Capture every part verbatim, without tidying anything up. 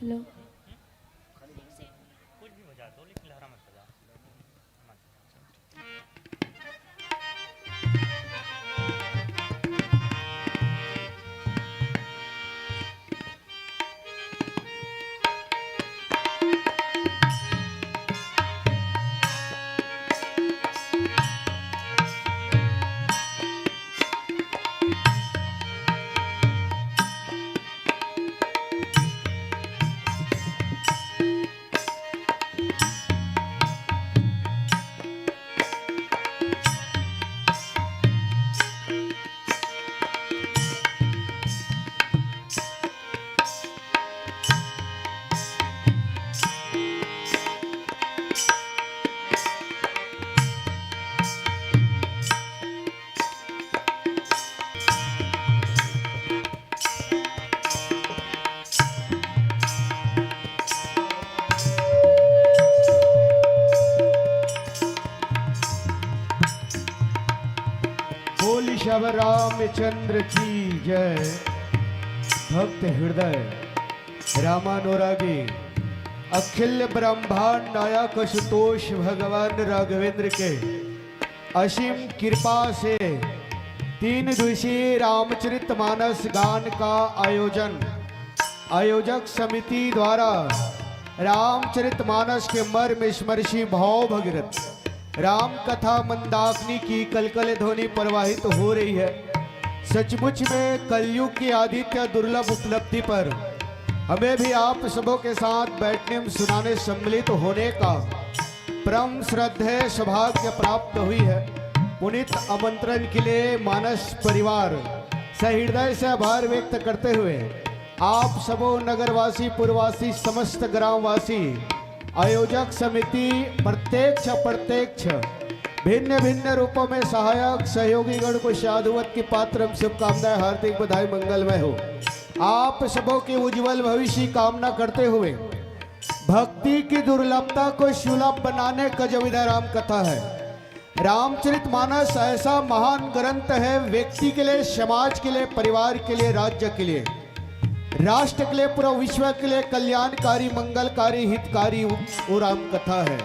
लो। बोल श्याम रामचंद्र की जय। भक्त हृदय रामानुरागी अखिल ब्रह्मांड नायक आशुतोष भगवान राघवेंद्र के असीम कृपा से तीन दिवसीय रामचरित मानस गान का आयोजन आयोजक समिति द्वारा रामचरित मानस के मर्म स्मर्शी भाव भगीरथ राम कथा मंदाकिनी की कलकल ध्वनि प्रवाहित हो रही है। सचमुच में कलयुग की आदित्य दुर्लभ उपलब्धि पर हमें भी आप सबों के साथ बैठने में सुनाने सम्मिलित होने का परम श्रद्धेय सौभाग्य प्राप्त हुई है। पुनीत आमंत्रण के लिए मानस परिवार सहृदय से आभार व्यक्त करते हुए आप सबों नगरवासी, पुरवासी, समस्त ग्रामवासी, आयोजक समिति, प्रत्यक्ष अप्रत्यक्ष भिन्न भिन्न रूपों में सहायक सहयोगीगण को साधुवत की पात्र शुभकामनाएं, हार्दिक बधाई, मंगलमय हो। आप सबों के उज्जवल भविष्य की कामना करते हुए भक्ति की दुर्लभता को सुलभ बनाने का जो विधा राम कथा है। रामचरित मानस ऐसा महान ग्रंथ है, व्यक्ति के लिए, समाज के लिए, परिवार के लिए, राज्य के लिए, राष्ट्र के लिए, पूरा विश्व के लिए कल्याणकारी, मंगलकारी, हितकारी वो राम कथा है।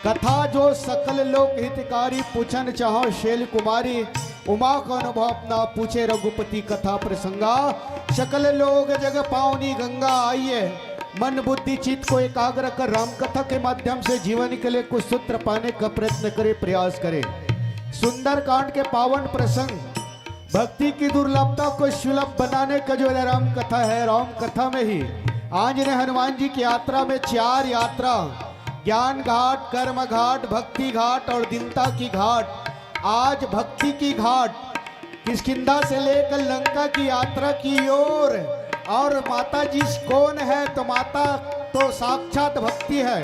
कथा जो सकल लोक हितकारी, पूछन चाहो शैल कुमारी, उमा को अनुभव अपना पूछे रघुपति कथा प्रसंगा। सकल लोग जग पावनी गंगा आइए, मन बुद्धि चित्त को एकाग्र कर राम कथा के माध्यम से जीवन के लिए कुछ सूत्र पाने का प्रयत्न करे, प्रयास करे। सुंदरकांड के पावन प्रसंग, भक्ति की दुर्लभता को सुलभ बनाने का जो है राम कथा है, राम कथा में ही आंजनेय हनुमान जी की यात्रा में चार यात्रा, ज्ञान घाट, कर्म घाट, भक्ति घाट और दीनता की घाट। आज भक्ति की घाट किष्किंधा से लेकर लंका की यात्रा की ओर। और माता जी कौन है? तो माता तो साक्षात भक्ति है।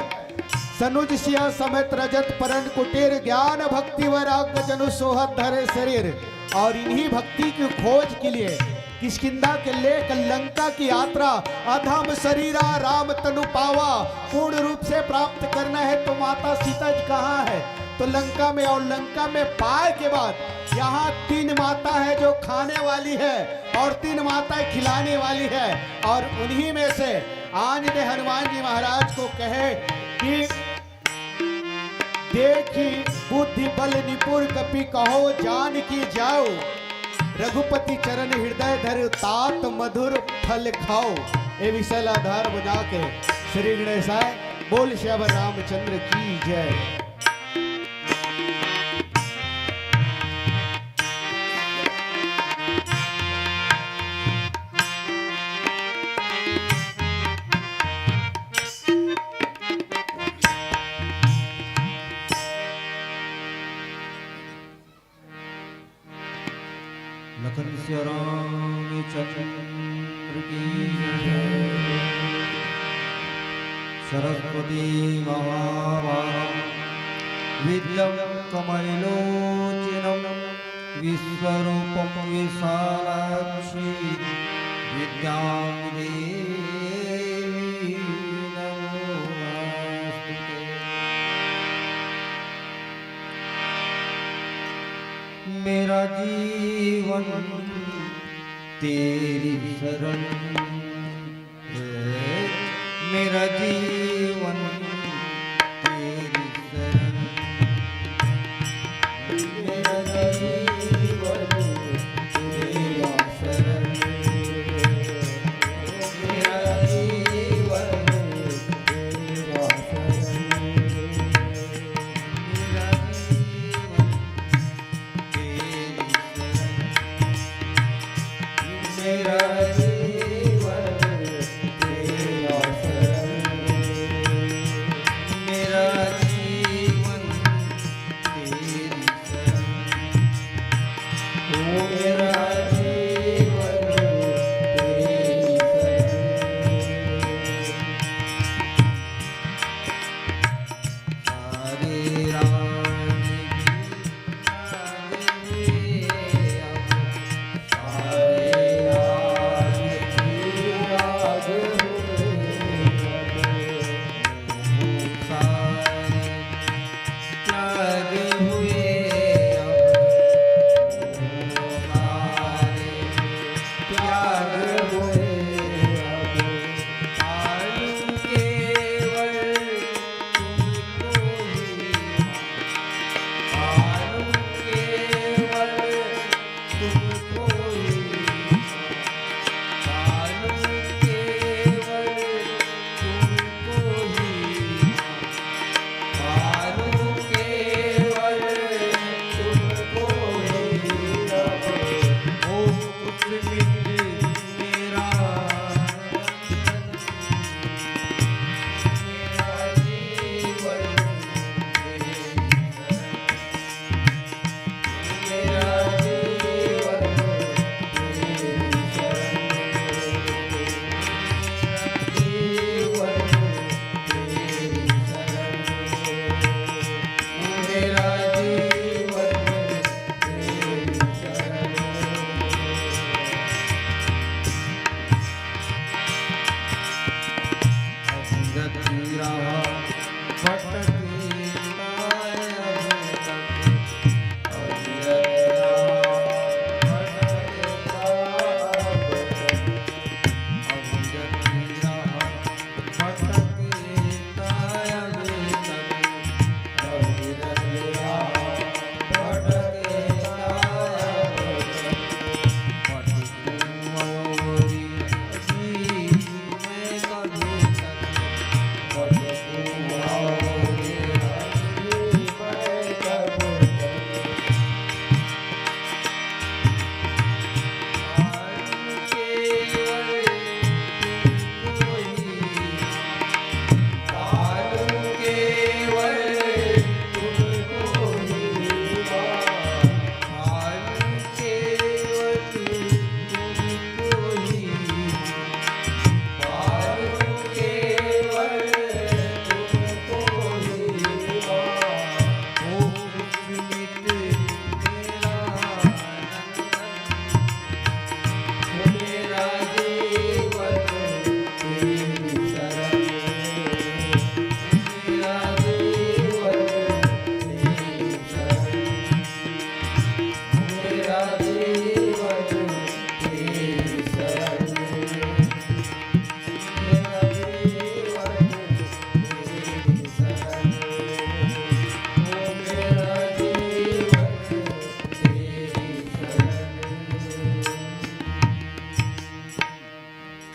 सनुज सिया समेत रजत परन कुटीर, ज्ञान भक्ति वैराग्य जनु सोहत धरे शरीर। और इन्हीं भक्ति की खोज के लिए किष्किंधा के लेकर लंका की यात्रा, अधम शरीरा राम तनु पावा, पूर्ण रूप से प्राप्त करना है तो माता सीता जी कहाँ है? तो लंका में। और लंका में पाए के बाद यहाँ तीन माता है जो खाने वाली है और तीन माता खिलाने वाली है। और उन्हीं में से आंजनेय हनुमान जी महाराज को कहे कि देखी बुद्धि बल निपुण कपि कहो जानकी जाओ, रघुपति चरण हृदय धर तात मधुर फल खाओ। ये विषय ला आधार बना के श्री गणेशाय बोल श्याम रामचंद्र की जय। लखन सिया रामचंद्र की जय। सरस्वती महावाम विद्यां कमलोचनम विश्वरूपम विशालाक्षी विद्यां देवी नमोस्तुते। मेरा जीवन तेरी शरण है।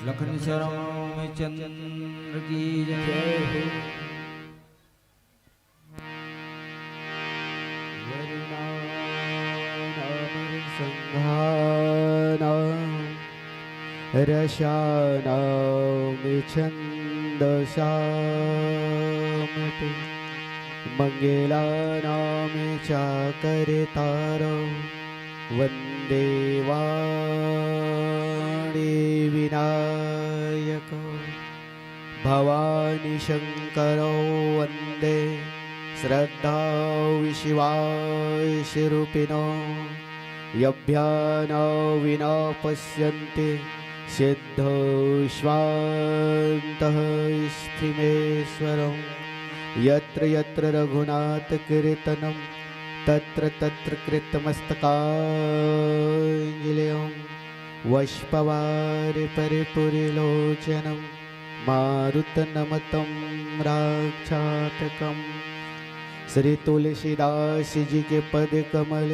लखन श्याम चंद्र की जय। वरुणानामभिसंघानां रसानां छन्दसामपि। मङ्गलानां च कर्तारौ वन्दे वाणी विनायकौ। भवानी शङ्करौ वन्दे श्रद्धाविषि वासिरूपिणौ। यभ्यानौ विना पश्यन्ति सिद्धौ स्वान्तः स्थिमेश्वरम्। यत्र यत्र रघुनाथकीर्तनं तत्र तत्र कृतमस्तकाञ्जलिं। वष्पवारि परिपुरिलोचनं मारुतनमतं राक्षातकम्। श्री तुलसीदास जी के पद कमल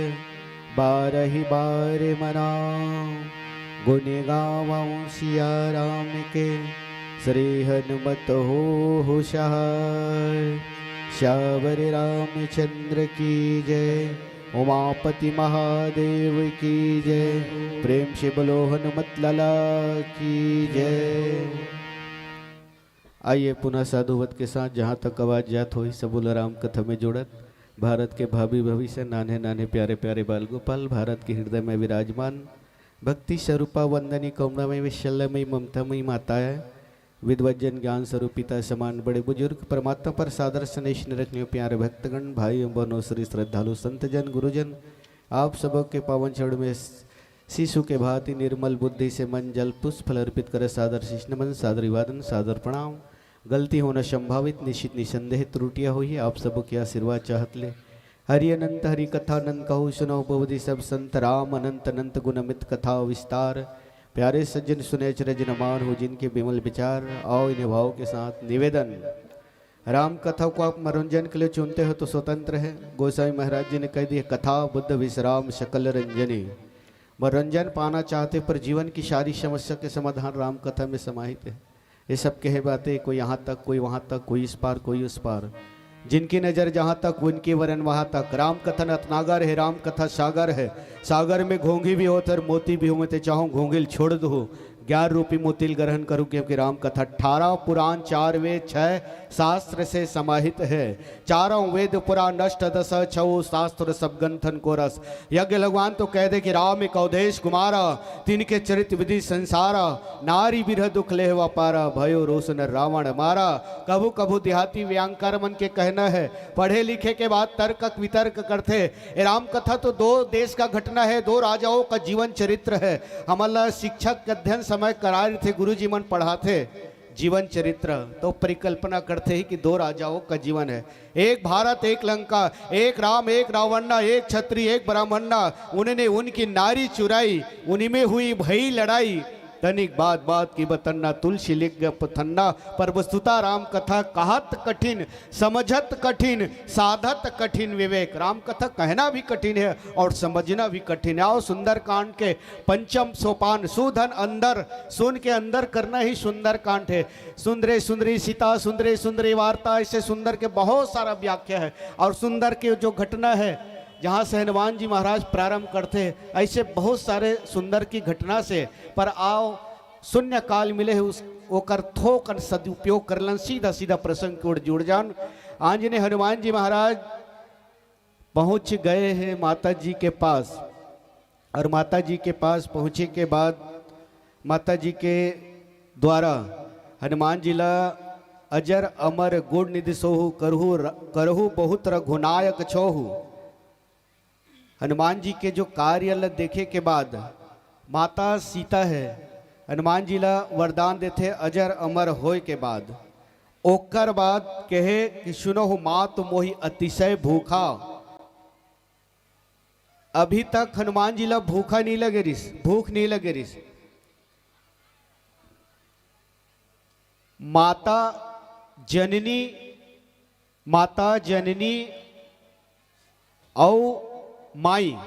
बारहि बार मनावं, गुनि गावं सिया राम के श्री हनुमत होहु सहाय। सियावर रामचंद्र की जय। उमापति महादेव की जय। प्रेम से बोलो हनुमत लाला की जय। आइए पुनः साधुवत के साथ जहाँ तक आवाज जात होही सबो ल राम कथा में जोड़त, भारत के भावी भविष्य, नान्हे नान्हे प्यारे प्यारे बाल गोपाल, भारत के हृदय में विराजमान भक्ति स्वरूपा वंदनी करुणामयी वैशल्यमयी ममतामयी माता है। विद्वत जन ज्ञान स्वरूप पिता समान बड़े बुजुर्ग, परमात्मा पर सादर स्नेह रखने प्यारे भक्तगण, भाई एवं बहनों, श्री श्रद्धालु संत जन, गुरुजन, आप सबों के पावन चरण में शिशु के भांति निर्मल बुद्धि से मन जल पुष्प फल अर्पित कर सादर शीश नमन, सादर अभिवादन, सादर प्रणाम। गलती होना संभावित, निश्चित निसंदेह त्रुटियां होही, आप सबों के आशीर्वाद चाहत ले हरि अनंत हरि कथा अनंत कहु सुनहु बहुविधि सब संत राम अनंत अनंत गुण अमित कथा विस्तार। प्यारे सज्जन सुने अचरज न मानहु जिनके विमल विचार। आओ इन्हें भाव के साथ निवेदन। राम कथा को आप मनोरंजन के लिए चुनते हो तो स्वतंत्र है। गोसाई महाराज जी ने कह दिया, कथा बुद्ध विश्राम सकल रंजनी। मनोरंजन पाना चाहते पर जीवन की सारी समस्या के समाधान राम कथा में समाहित है। ये सब कहे बातें, कोई यहाँ तक, कोई वहाँ तक, कोई इस पार, कोई उस पार। जिनकी नजर जहाँ तक, उनकी वरन वहाँ तक। राम कथा रत्नागर है, राम कथा सागर है। सागर में घोंघी भी होत और मोती भी होत, चाहो घोंघी ल छोड़ दो, ज्ञान रूपी मोती ल ग्रहण करो, क्योंकि राम कथा अठारह पुराण, चार वेद, छह शास्त्र से समाहित है। चारों वेद पुराण अष्टादश, छवो शास्त्र सब ग्रंथन को रस। यज्ञ भगवान तो कह दे कि राम एक अवधेश कुमारा, तिनके चरित विधि संसारा, नारी बिरह दुख लेहवा पारा, भयो रोष न रावण मारा। कभू कभू देहाती व्यांकर मन के कहना है, पढ़े लिखे के बाद तर्क वितर्क करथे। ए राम कथा तो दो देश का घटना है, दो राजाओं का जीवन चरित्र है। हमन ला शिक्षक के अध्ययन समय कराए रथे, गुरु जी मन पढ़ाथे। जीवन चरित्र तो परिकल्पना करते ही कि दो राजाओं का जीवन है। एक भारत, एक लंका, एक राम, एक रावणा, एक छत्री, एक ब्राह्मणा। उन्होंने उनकी नारी चुराई, उन्हीं में हुई भई लड़ाई। तनिक बात बात की बतन्ना, तुलसी लिख गप थन्ना। पर वस्तुतः राम कथा कहत कठिन, समझत कठिन, साधत कठिन विवेक। राम कथा कहना भी कठिन है और समझना भी कठिन है। और सुंदरकांड के पंचम सोपान, सुधन अंदर, सुन के अंदर करना ही सुंदरकांड है। सुंदरे सुंदरी सीता, सुंदरे सुंदरी वार्ता, ऐसे सुंदर के बहुत सारा व्याख्या है। और सुंदर के जो घटना है, जहाँ से हनुमान जी महाराज प्रारंभ करते हैं, ऐसे बहुत सारे सुंदर की घटना से। पर आओ, शून्य काल मिले है, उस ओकर थोकन सदुपयोग करलन, सीधा सीधा प्रसंग की ओर जुड़ जान। आंजने हनुमान जी महाराज पहुँच गए हैं माता जी के पास, और माता जी के पास पहुँचे के बाद माता जी के द्वारा हनुमान जी ला अजर अमर गुण निधि सोहु करहु र-, करहु बहुत रघुनायक छोहु। हनुमान जी के जो कार्य ल देखे के बाद माता सीता है, हनुमान जी ला वरदान देथे अजर अमर होए के बाद। ओकर बाद कहे कि सुनहु मात मोहि अतिशय भूखा। अभी तक हनुमान जी ला भूखा नहीं लगे रिस, भूख नहीं लगे रिस। माता जननी, माता जननी अउ माई,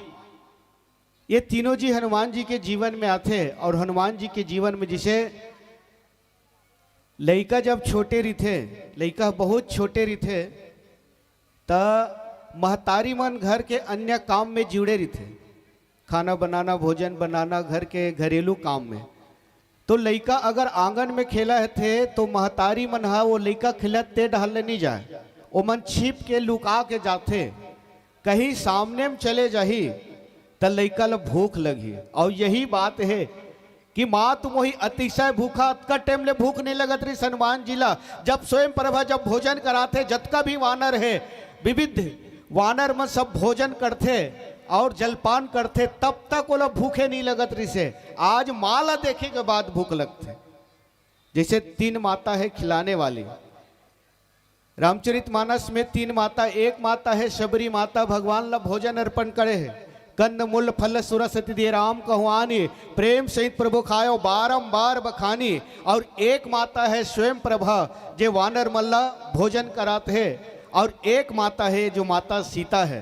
ये तीनों जी हनुमान जी के जीवन में आथे। और हनुमान जी के जीवन में जैसे लइका जब छोटे रिथे, लइका बहुत छोटे रिथे, त महतारी मन घर के अन्य काम में जुड़े रिथे, खाना बनाना, भोजन बनाना, घर के घरेलू काम में। तो लइका अगर आंगन में खेला हे थे, तो महतारी मन हा वो लइका खेलत ते डहर ले नहीं जाए, ओमन छिप के लुका के जाथे। कहीं सामने में चले जाही, त लइका ल भूख लगही। और यही बात है कि मात मोहि अतिशय भूखा, अतका टाइम ले भूख नहीं लगत रही हनुमान जी ला। जब स्वयं प्रभा जब भोजन कराथे, जतका भी वानर है, विविध वानर मन सब भोजन करथे और जलपान करथे, तब तक ओला भूखे नहीं लगत रहिसे। आज माँ ला देखे के बाद भूख लगथे। जैसे तीन माता है खिलाने वाली, रामचरित मानस में तीन माता, एक माता है शबरी माता, भगवान ला भोजन अर्पण करे है, कंद मूल फल सुरस अति दे राम कहवानी, प्रेम सहित प्रभु खायो बारंबार बखानी। और एक माता है स्वयं प्रभा, जे वानर मन ला भोजन करात है, और एक माता है जो माता सीता है।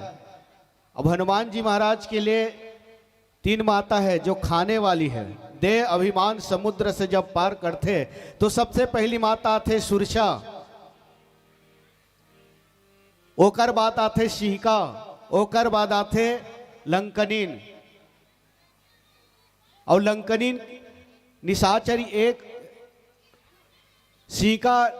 अब हनुमान जी महाराज के लिए तीन माता है जो खाने वाली है। देह अभिमान समुद्र से जब पार करथे, तो सबसे पहली माता आथे सुरसा, ओकर बाद आथे सिंहिका, ओकर बाद आथे लंकनीन। और लंकनीन निशाचरी एक, सिंहिका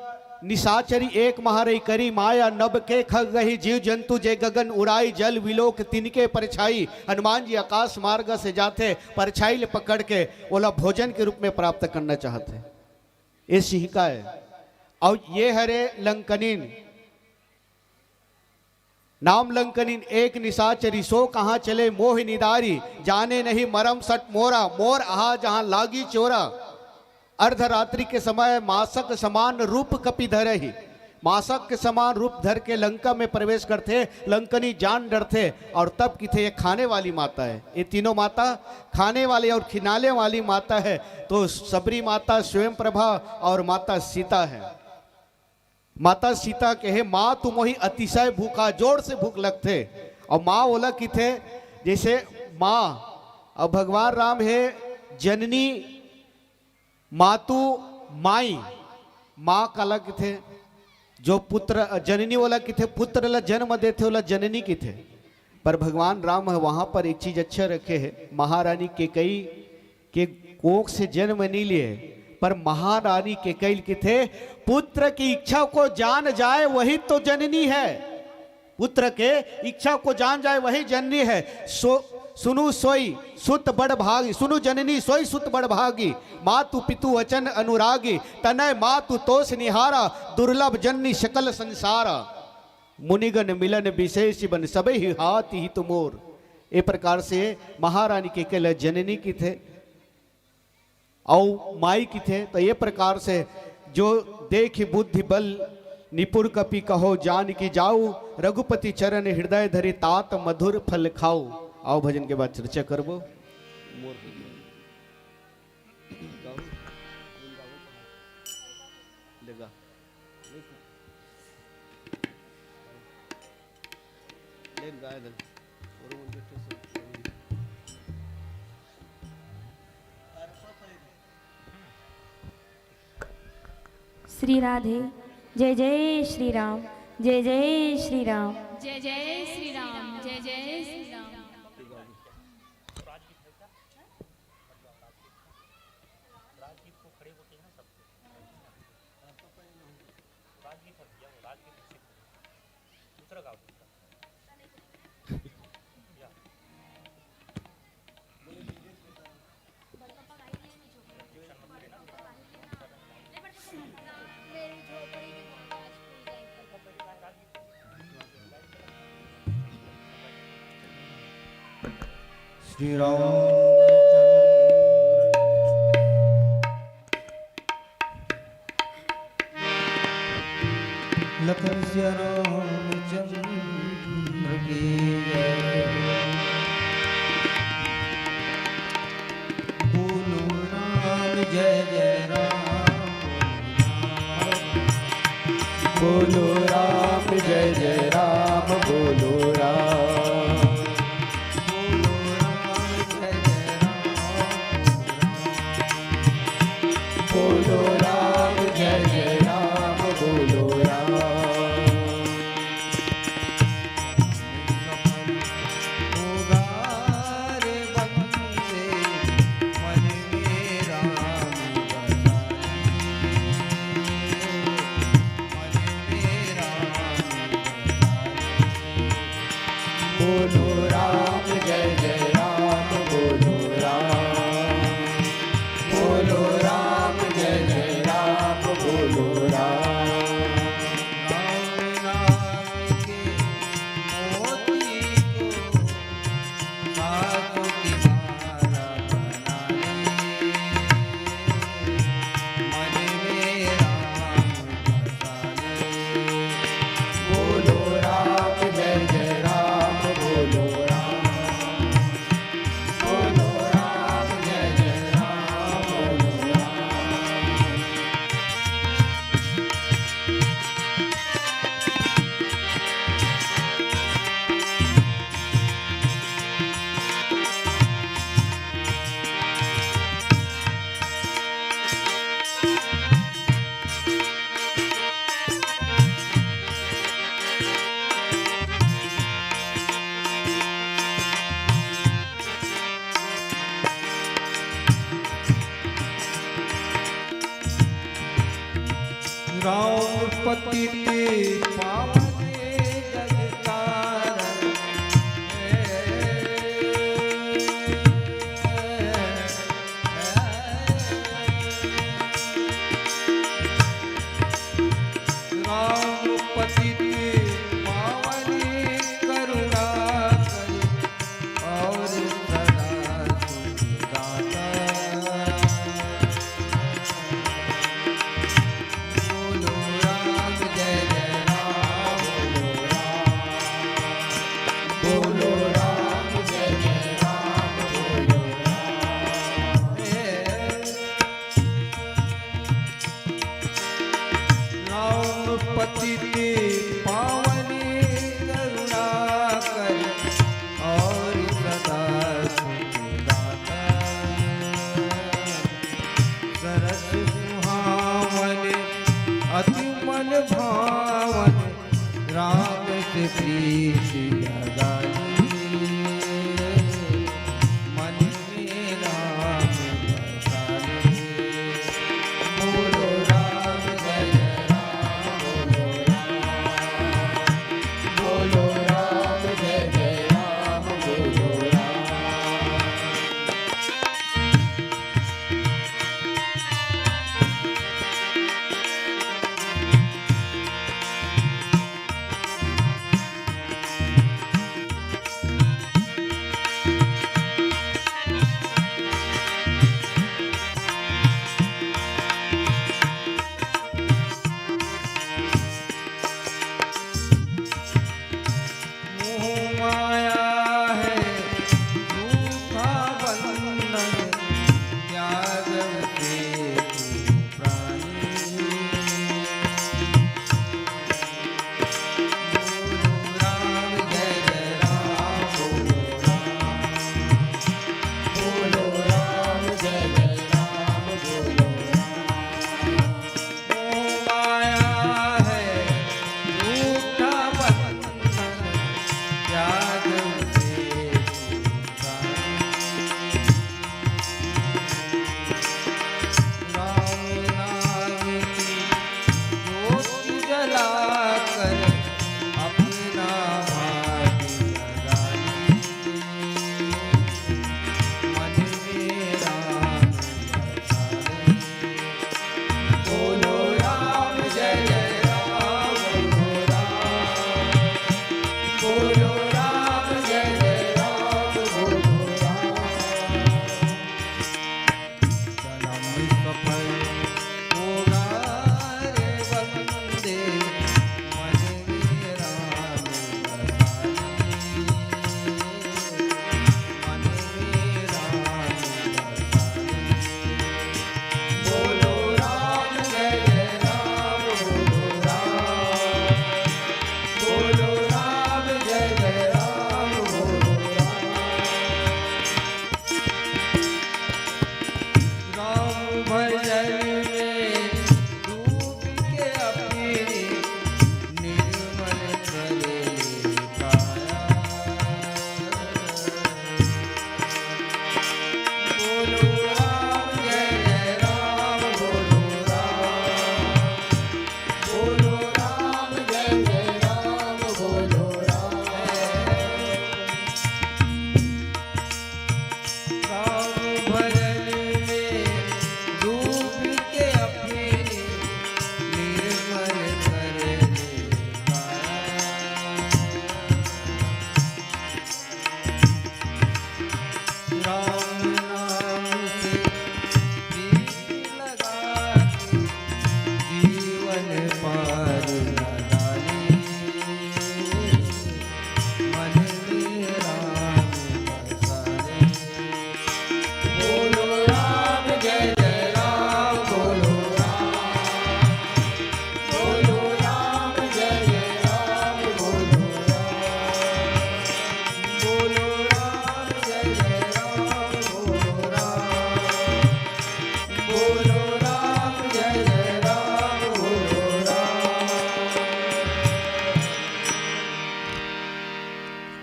निशाचरी एक महारई करी माया, नभ के खग गही जीव जंतु जे गगन उड़ाई, जल विलोक तिनके परछाई। हनुमान जी आकाश मार्ग से जाथे, परछाई ले पकड़ के ओला भोजन के रूप में प्राप्त करना चाहथे। ये सिंहिका है। और ये हरे लंकनीन, नाम लंकनिन एक निशाचरी, सो कहाँ चले मोहि निदारी। जाने नहीं मरम सट मोरा, मोर अहा जहाँ लागी चोरा। अर्धरात्रि के समय मासक समान रूप कपि धरही। मासक के समान रूप धर के लंका में प्रवेश करथे, लंकनी जान डरथे। और तब किथे ये खाने वाली माता है, ये तीनों माता खाने वाली और खिलाने वाली माता है। तो सबरी माता, स्वयं प्रभा और माता सीता है। माता सीता कहे, "माँ तू मोहि अतिशय भूखा", जोर से भूख लगथे। और माँ ओला किथे, जैसे माँ, अब भगवान राम हे जननी, मातु, माई, माँ काला किथे, जो पुत्र, जननी ओला किथे, पुत्र ला जन्म देथे, ओला जननी किथे। पर भगवान राम ह वहां पर एक चीज अच्छा रखे है, महारानी केकई के कोख से जन्म नहीं लिए, पर महारानी केकई ल किथे, पुत्र की इच्छा को जान जाए वही तो जननी है। पुत्र के इच्छा को जान जाए वही जननी है। सो सुनु सोई सुत बड़ भागी, सुनु जननी सोई सुत बड़ भागी। मातु पितु वचन अनुरागी, तनय मातु तोष निहारा, दुर्लभ जननी सकल संसारा। मुनिगण मिलन विशेष बन सबहि हाथ हित मोर। ए प्रकार से महारानी केकई ल जननी किथे। अउ माई किथे, तो ये प्रकार से जो देखि बुद्धि बल निपुर कपि कहो जानकि जाउ, रघुपति चरण हृदय धरि तात मधुर फल खाउ। आओ भजन के बाद चर्चा करबो। श्री राधे। जय जय श्री राम। जय जय श्री राम। जय जय श्री राम। जय जय श्री राम। श्री राम। लखन सिया रामचंद्र की जय। बोलो राम जय जय राम। बोलो राम जय जय राम। बोलो राम।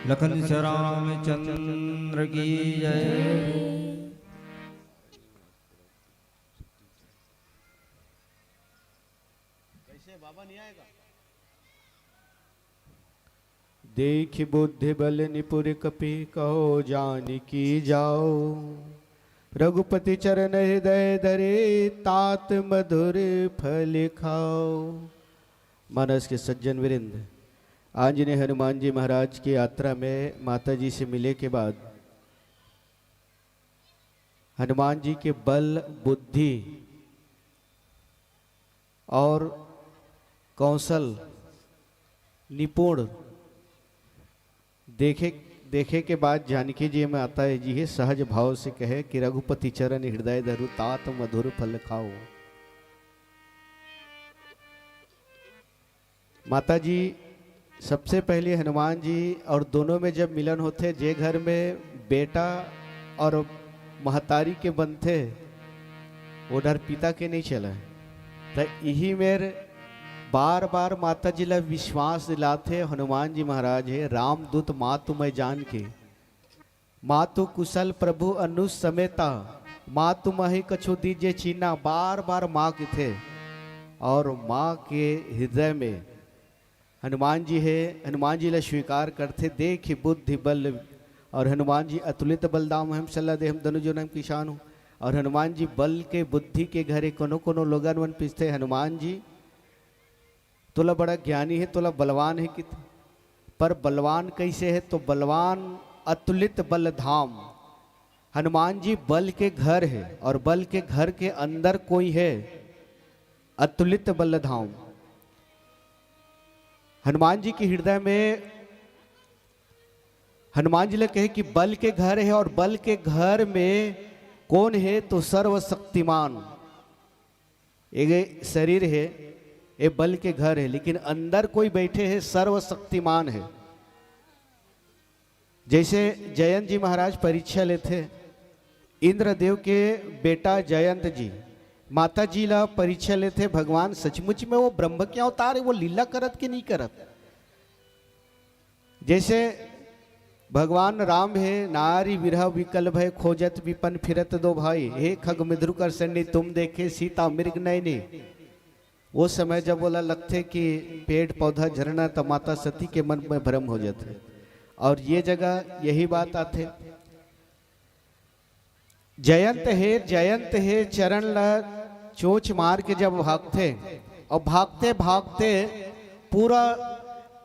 लखन सिया रामचंद्र की जय। कैसे बाबा नहीं आएगा? देखि बुद्धि बल निपुर कपि कहो जानकी जाओ। रघुपति चरण हृदय धरे तात मधुर फल खाओ। मानस के सज्जन वृंद, आंजनेय हनुमान जी महाराज की यात्रा में माता जी से मिले के बाद हनुमान जी के बल, बुद्धि और कौशल, निपुण देखे, देखे के बाद जानकी जी माता जी हे सहज भाव से कहे कि रघुपति चरण हृदय धरु तात मधुर फल खाओ। माता जी, सबसे पहले हनुमान जी और दोनों में जब मिलन होथे, जे घर में बेटा और महतारी के बनथे, वो डर पिता के नहीं चला। त इही मेर बार बार माता जी ला विश्वास दिलाथे हनुमान जी महाराज हे, रामदूत मातु मैं जान के, मातु कुशल प्रभु अनुज समेता, मातु महि कछु दीजे चीन्हा, बार बार माँ किथे। और माँ के हृदय में हनुमान जी हे, हनुमान जी ला स्वीकार करथे, देखि बुद्धि बल। और हनुमान जी अतुलित बल धाम, हम सल्ला दे, हम दनु जनम किसान हूँ। और हनुमान जी बल के, बुद्धि के घरे कोनो कोनो लोगन मन पिसथे, हनुमान जी तोला बड़ा ज्ञानी हे, तोला बलवान हे किथे, पर बलवान कैसे हे? तो बलवान अतुलित बल धाम। हनुमान जी बल के घर हे और बल के घर के अंदर कोई हे, अतुलित बल धाम। हनुमान जी के हृदय में हनुमान जी ला कहे कि बल के घर हे और बल के घर में कौन हे? तो सर्वशक्तिमान। ये शरीर हे, ये बल के घर हे, लेकिन अंदर कोई बैठे हे, सर्वशक्तिमान हे। जैसे जयंत जी महाराज परीक्षा लेथे, इंद्रदेव के बेटा जयंत जी माता जी ला परीक्षा लेथे, भगवान सचमुच में वो ब्रह्म के अवतार हे, वो लीला करत के नहीं करत। जैसे भगवान राम हे, नारी विरह विकल भय, खोजत विपन फिरत दो भाई, हे खग मृदु कर सन्नी तुम देखे सीता मृग नयनी। वो समय जब बोला लगथे कि पेड़ पौधा झरना, त माता सती के मन में भ्रम हो जाथे। और ये जगह यही बात आथे। जयंत हे, जयंत हे चरण ला चोंच मार के जब भागथे और भागते भागते पूरा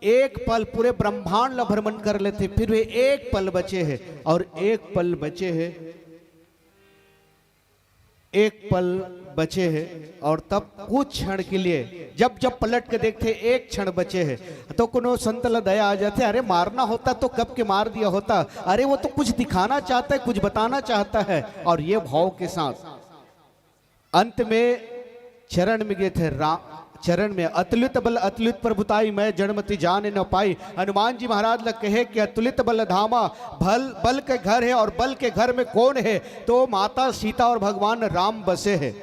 एक पल पूरे ब्रह्मांड ला भ्रमण कर लेथे, फिर भी एक पल बचे हे और एक पल बचे हे, एक पल बचे हे। और तब कुछ क्षण के लिए जब जब पलट के देखथे एक क्षण बचे हे, तो कोनो संत ला दया आ जाथे, अरे मारना होता तो कब के मार दिया होता, अरे वो तो कुछ दिखाना चाहता है, कुछ बताना चाहता है। और ये भाव के साथ अंत में चरण में गिरथे राम, चरण में अतुलित बल अतुलित प्रभुताई, मैं जड़ मति जान न पाई। हनुमान जी महाराज ला कहे कि अतुलित बल धामा, भल बल के घर हे और बल के घर में कौन हे? तो माता सीता और भगवान राम बसे हे।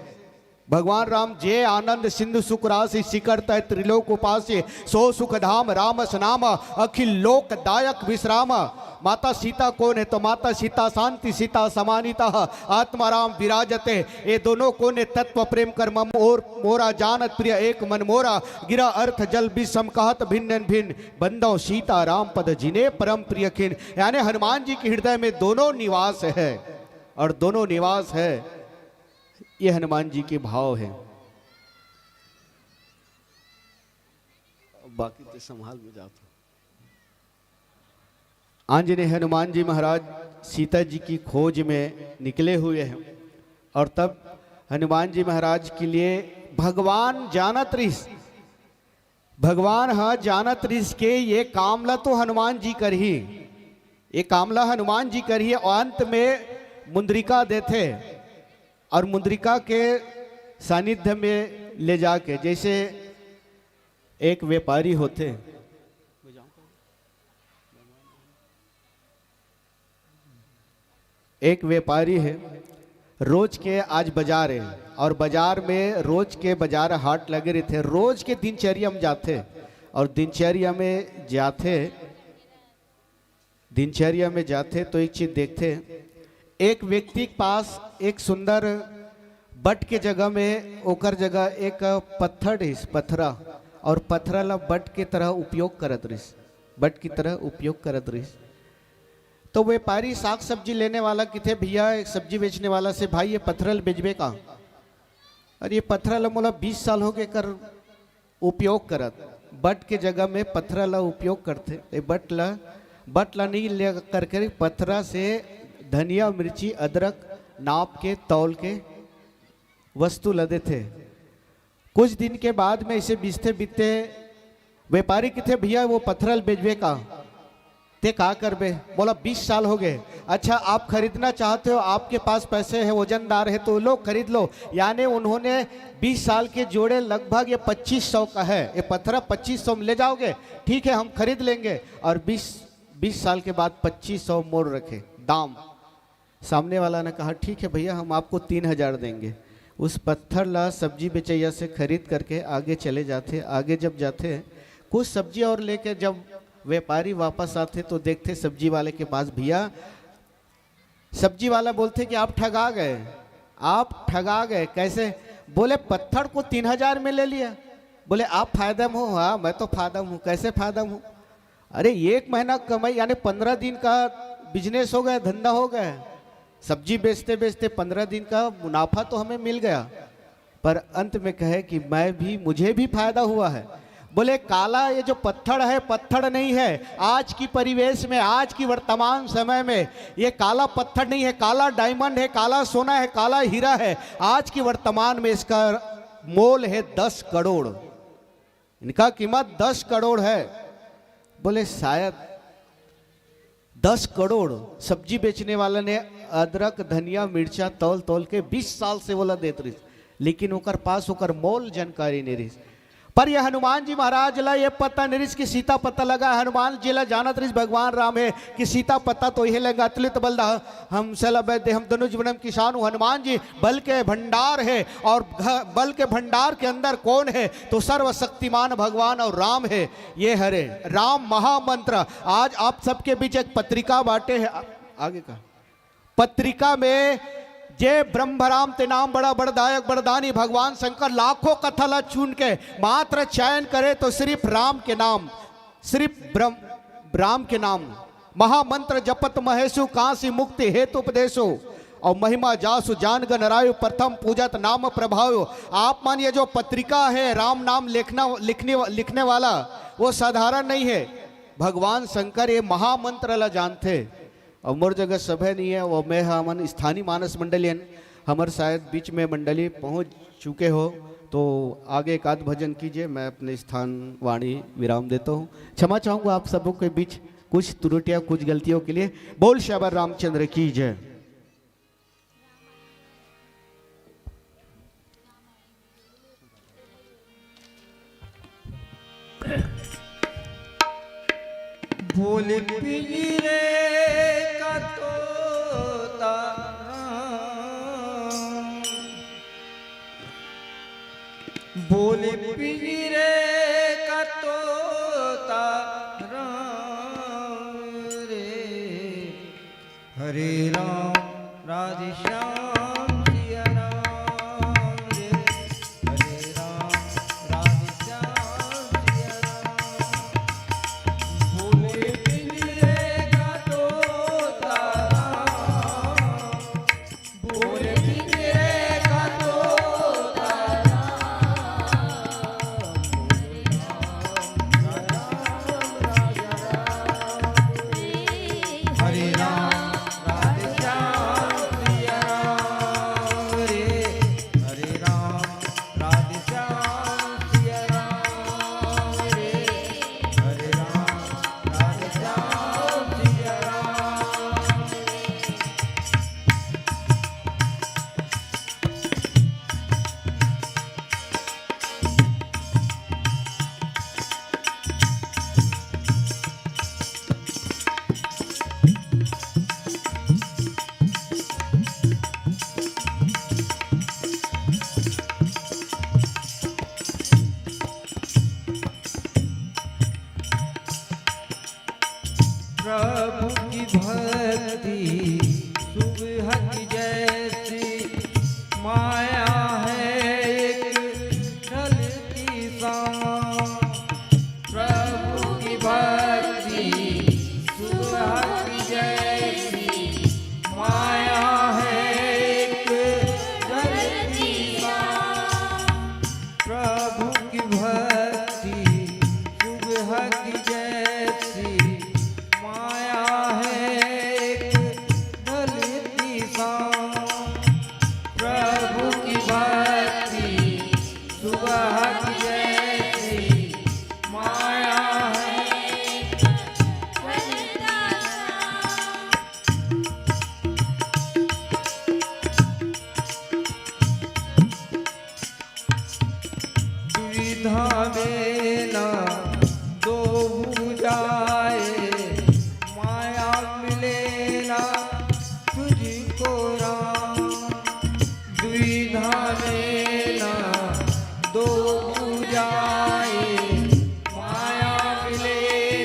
भगवान राम जे आनंद सिंधु सुख राशि, शिखर तय त्रिलोक उपासि, सो सुख धाम रामस नाम, अखिल लोक दायक विश्राम। माता सीता कौन हे? तो माता सीता शांति सीता समानिता, आत्मा राम विराजते। ये दोनों कौन हे? तत्व प्रेम कर मम ओर मोरा, जानत प्रिय एक मन मोरा, गिरा अर्थ जल विषम कहत भिन्न भिन्न, बंदौ सीता राम पद जिने परम प्रिय खिन। यानी हनुमान जी के हृदय में दोनों निवास हे और दोनों निवास हे। ये हनुमान जी के भाव हे। बाकी तो संभाल में जाता। आंजनेय हनुमान जी महाराज सीता जी की खोज में निकले हुए हैं और तब हनुमान जी महाराज के लिए भगवान जानत रहिस भगवान ह जानत रिहिस के ये काम ला तो हनुमान जी करही, ये काम ला हनुमान जी करही। और अंत में मुंद्रिका देथे और मुंद्रिका के सानिध्य में ले जाके, जैसे एक व्यापारी होथे, एक व्यापारी हे, रोज के आज बाजार हे और बाजार में रोज के बाजार हाट लगे रहिथे, रोज के दिनचर्या में जाथे और दिनचर्या में जाथे, दिनचर्या में जाथे तो एक चीज देखथे, एक व्यक्ति के पास एक सुंदर बट के जगह में ओकर जगह एक पत्थर रहिस, पथरा, और पथरा ला बट के तरह उपयोग करत रहिस, बट की तरह उपयोग करत रहिस। तो व्यापारी, साग सब्जी लेने वाला किथे, भैया, एक सब्जी बेचने वाला से, "भाई, ये पथरा ल बेचबे का?" "अरे, ये पथरा ल मोला बीस साल हो गए कर उपयोग करत।" बट के जगह में पथरा ला उपयोग करथे, ए, बट ला, बट ला नहीं ले करके पथरा से धनिया, मिर्ची, अदरक नाप के, तौल के वस्तु ला देथे। कुछ दिन के बाद में इसे बिचते बिचते व्यापारी किथे, "भैया, वो पथरा ल बेचबे का?" "ते का करबे?" "बोला, बीस साल हो गए।" "अच्छा, आप खरीदना चाहते हो, आपके पास पैसे हैं, वजनदार है, तो लो, खरीद लो।" यानी उन्होंने बीस साल के जोड़े, लगभग ये पच्चीस सौ का है, ये पथरा पच्चीस सौ में ले जाओगे? "ठीक है, हम खरीद लेंगे।" और बीस, बीस साल के बाद पच्चीस सौ मोल रखे दाम। सामने वाला ने कहा, "ठीक है भैया, हम आपको तीन हजार देंगे।" उस पत्थर ला सब्जी बेचैया से खरीद करके आगे चले जाथे। आगे जब जाथे, कुछ सब्जी और लेके जब व्यापारी वापस आथे तो देखथे सब्जी वाले के पास, "भैया," सब्जी वाला बोलथे कि "आप ठगा गए, आप ठगा गए।" "कैसे?" बोले, "पत्थर को तीन हजार में ले लिया।" बोले, "आप फायदा में हो?" "हाँ, मैं तो फायदा में हूँ।" "कैसे फायदा में हो?" "अरे, एक महीना कमाई, यानी पंद्रह दिन का बिजनेस हो गया, धंधा हो गया। सब्जी बेचते बेचते पंद्रह दिन का मुनाफा तो हमें मिल गया।" पर अंत में कहे कि "मैं भी, मुझे भी फायदा हुआ है।" बोले, "काला ये जो पत्थर है, पत्थर नहीं है। आज की परिवेश में, आज की वर्तमान समय में ये काला पत्थर नहीं है, काला डायमंड है, काला सोना है, काला हीरा है। आज की वर्तमान में इसका मोल है दस करोड़।" इनका कीमत दस करोड़ है। बोले, "शायद दस करोड़।" सब्जी बेचने वाला ने अदरक, धनिया, मिर्चा तौल तौल के बीस साल से वोला देत रहिस, लेकिन ओकर पास ओकर मोल जानकारी नहीं रहिस। पर ये हनुमान जी महाराज ला ये पता नहीं रहिस कि सीता पता लगा, हनुमान जी ला जानत रहिस भगवान राम है कि सीता पता तो यही लगा। अतुलित बल दा हम सैल अभय देहम, दनुज वनम किसान हूँ। हनुमान जी बल के भंडार है, और घ-, बल के भंडार के अंदर कौन है? तो सर्वशक्तिमान भगवान और राम है। ये हरे राम महामंत्र। आज आप सबके बीच एक पत्रिका बांटे है, आ-, आगे का पत्रिका में जे ब्रह्मराम ते नाम बड़ा बड़दायक बड़दानी भगवान शंकर लाखों कथा ला चुन के मात्र चयन करे तो सिर्फ राम के नाम, सिर्फ ब्रह्म, राम के नाम। महामंत्र जपत महेशु कांसी मुक्ति हेतु उपदेशु। और महिमा जासु जान गन रायु प्रथम पूजत नाम प्रभाव। आप मन ये जो पत्रिका है राम नाम लिखना, लिखने, लिखने वाला वो साधारण नहीं है। भगवान शंकर ये महामंत्र ला जानथे। और मोर जगह सभे नहीं है, वो मैं ह-, हमन स्थानीय मानस मंडलियन, हमर शायद बीच में मंडली पहुंच चुके हो, तो आगे एक आध भजन कीजिए। मैं अपने स्थान वाणी विराम देता हूँ। क्षमा चाहूँगा आप सबों के बीच कुछ त्रुटियाँ, कुछ गलतियों के लिए। बोल श्यावर रामचंद्र की जय। बोल पिंजरे का तोता राम, बोल पिंजरे का तोता राम रे। हरे राम राधे श्याम सिया राम रे। हरे राम राधे श्याम सिया राम। बोले पिंजरे का तोता राम। बोले पिंजरे का तोता राम। बोले राम राम राम राम। हरे राम राधे श्याम सिया राम। भक्ति सुबह की जैसी, माया है एक ढलती सांझ। प्रभु की भक्ति सुबह की जैसी, माया है एक ढलती सांझ। प्रभु की भक्ति सुबह की जैसी, माया है एक ढलती सांझ। प्रभु की भक्ति सुबह की जैसी, माया है एक ढलती सांझ। दुविधा में ना दो भुजाए, माया मिले ना तुझको राम। दुविधा में ना दो भुजाए, माया मिले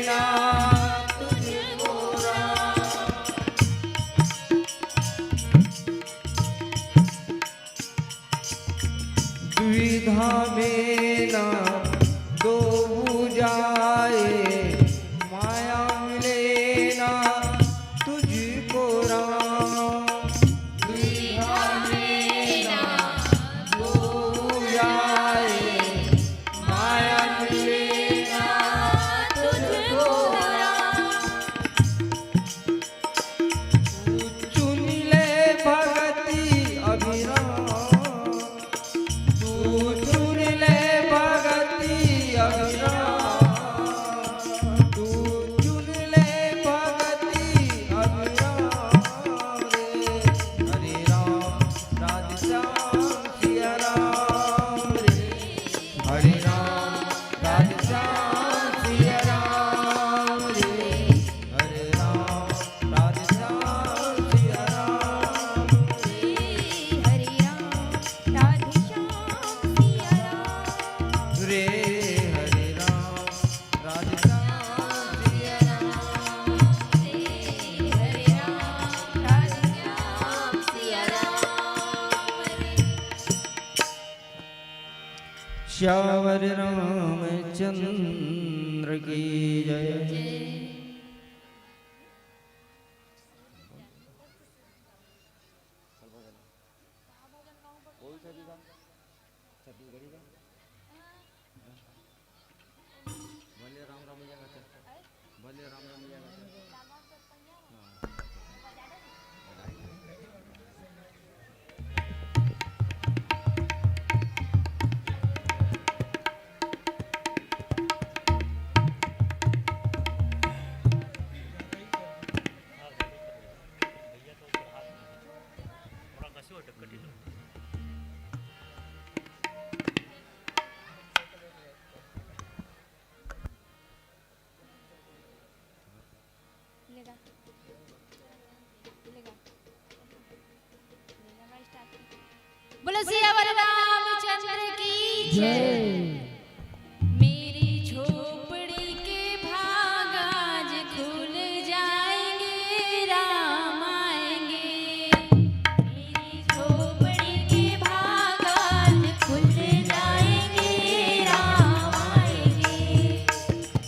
ना तुझको राम। दुविधा में ना दो भुजाए, माया मिले ना तुझको राम। दुविधा में ना दो भुजाए, माया मिले ना तुझको राम। तू चुन ले भगति अभिराम, तू चुन ले भगति अभिराम, तू चुन ले भगति अभिराम रे। हरे राम राधे श्याम सिया राम रे। हरे राम राधे श्याम सिया राम रे। हरे राम राधे श्याम सिया राम रे। हरे राम राधे श्याम सिया राम रे। हरे राम राधे श्याम सिया राम रे। हरे राम राधे श्याम सिया राम रे। श्यावर रामचंद्र की जय। बोलो सियावर रामचंद्र की जय। मेरी झोपड़ी के भाग आज खुल जाएंगे, राम आएंगे। मेरी झोपड़ी के भाग आज खुल जाएंगे, राम आएंगे।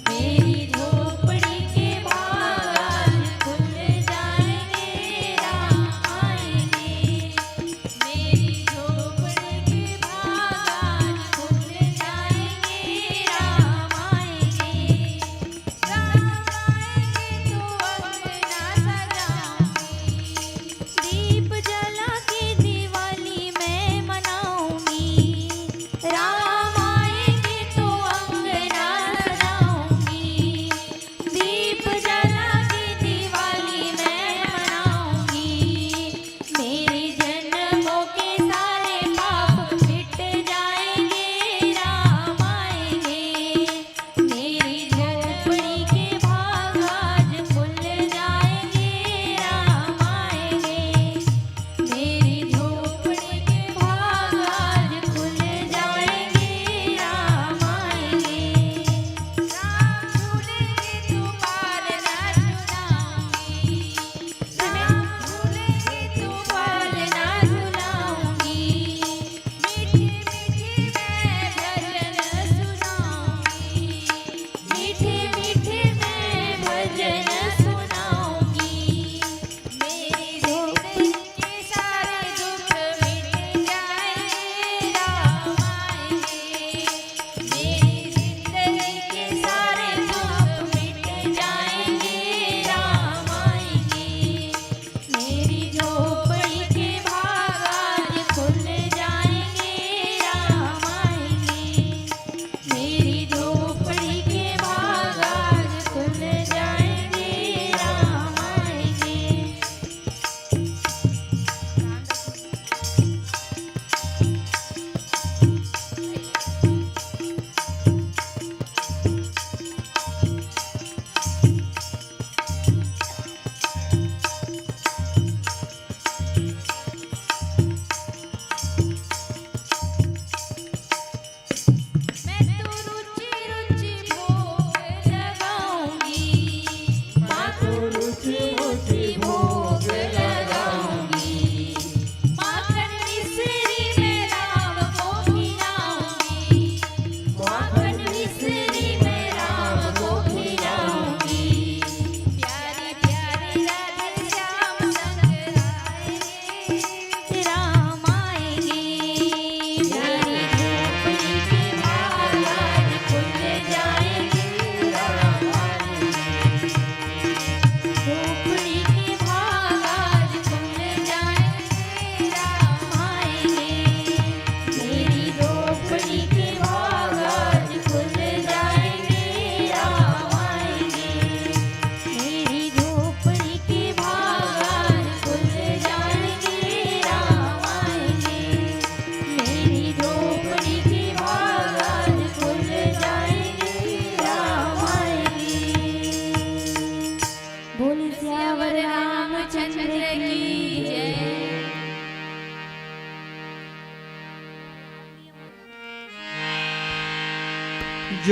मेरी झोपड़ी के भाग आज खुल जाएंगे, राम आएंगे। मेरी झोपड़ी के भाग आज खुल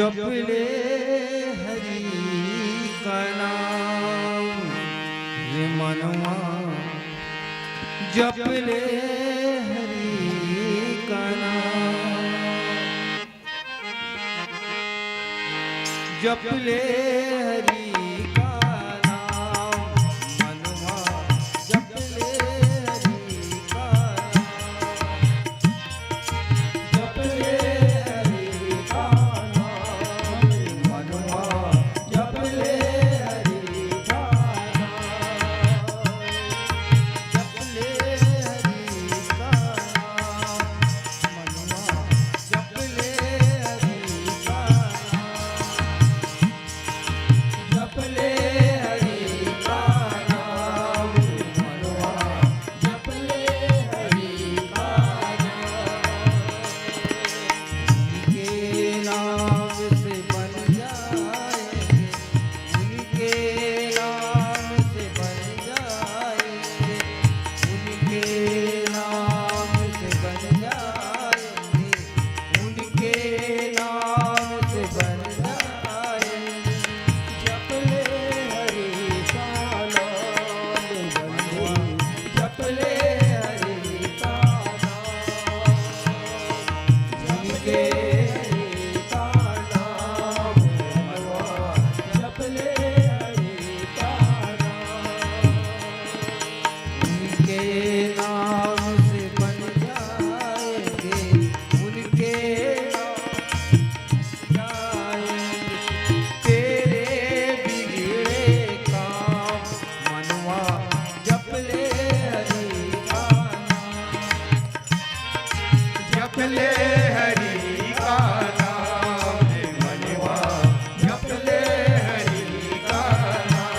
जप ले हरि का नाम, ये मनवा जप ले हरि का नाम, जप ले हरि का नाम, मनवा जप ले हरि का नाम। जप ले हरि का नाम, मनवा जप ले हरि का नाम। जप ले हरि का नाम, मनवा जप ले हरि का नाम। जप ले हरि का नाम, मनवा जप ले हरि का नाम। उनके नाम से बन जाएंगे, उनके नाम से बन जाएंगे, उनके नाम से बन जाएंगे। उनके नाम से बन जाए। जप ले हरि का नाम बंधु, जप ले हरि का नाम। जप ले हरि का नाम बंधु, जप ले हरि का नाम। उनके नाम से बन जाएंगे, उनके नाम से जाएंगे तेरे बिगड़े काम। मनवा जप ले हरि का नाम, जप ले हरि का नाम, मनवा जप ले हरि का नाम।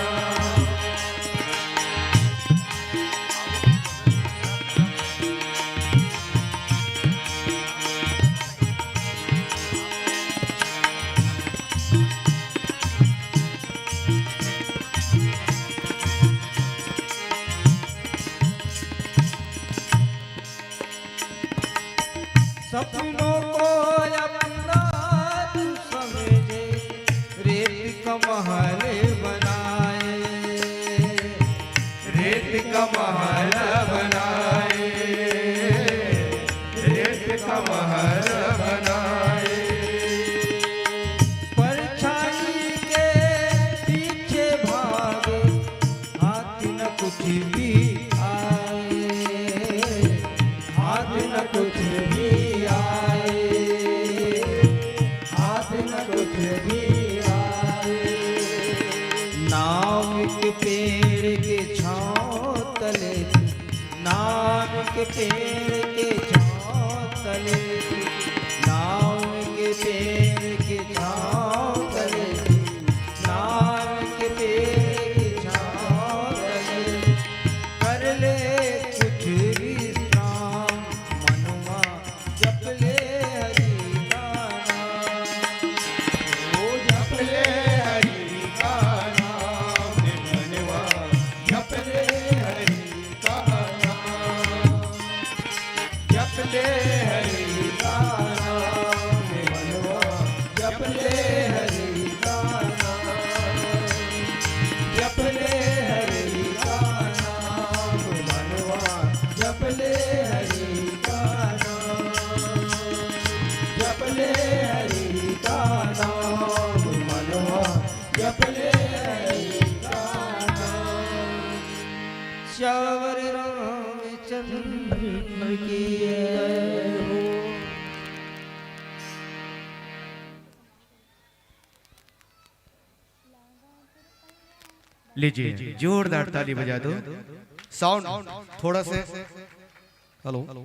सपनों को अपना तू समझे, रेत का महल बनाए, रेत का महल बनाए, रेत का महल बनाए। परछाई के पीछे भागे, हाथ न कुछ भी आए, हाथ न कुछ भी आए, हाथ न कुछ भी आए। नाम के पेड़ के छाँव तले, नाम के पेड़ के छाँव तले, नाम के पेड़ के छाँव तले, नाम के पेड़ के छाँव तले, कर ले कुछ विश्राम। मनवा जप ले हरि का नाम, ओ जप ले हरि का नाम, मनवा जप ले हरि का नाम। जप ले हरि का नाम, मनवा जप ले हरि का नाम। जप ले हरि का नाम, मनवा जप ले हरि का नाम। जप ले हरि का नाम, मनवा जप ले हरि का नाम। सियावर रामचंद्र की जय हो। लीजिए, जोरदार ताली बजा दो। साउंड थोड़ा से, hello, hello,